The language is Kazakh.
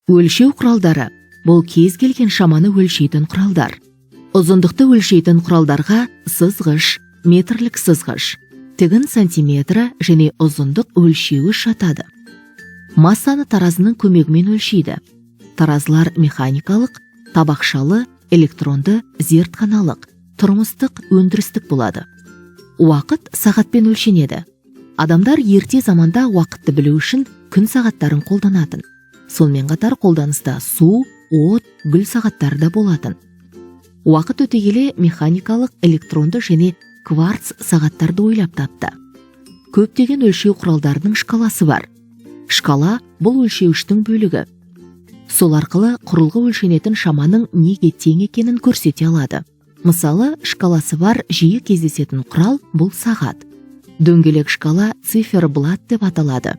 Өлшеу құралдары – бұл кез келген шаманы өлшейтін құралдар. Ұзындықты өлшейтін құралдарға сызғыш, метрлік сызғыш, тігін сантиметрі және ұзындық өлшеуіш жатады. Массаны таразының көмегімен өлшейді. Таразылар механикалық, табақшалы, электронды, зертханалық, тұрмыстық, өндірістік болады. Уақыт сағатпен өлшенеді. Адамдар ерте заманда уақытты білу үшін күн сағаттарын қолданатын. Сонымен қатар қолданыста су, от, гүл сағаттары да болатын. Уақыт өте келе механикалық, электронды және кварц сағаттарды ойлап тапты. Көптеген өлшеу құралдарының шкаласы бар. Шкала – бұл өлшеуіштің бөлігі. Сол арқылы құрылғы өлшенетін шаманың неге тең екенін көрсете алады. Мысалы, шкаласы бар жиі кездесетін құрал – бұл сағат. Дөңгелек шкала циферблат деп аталады.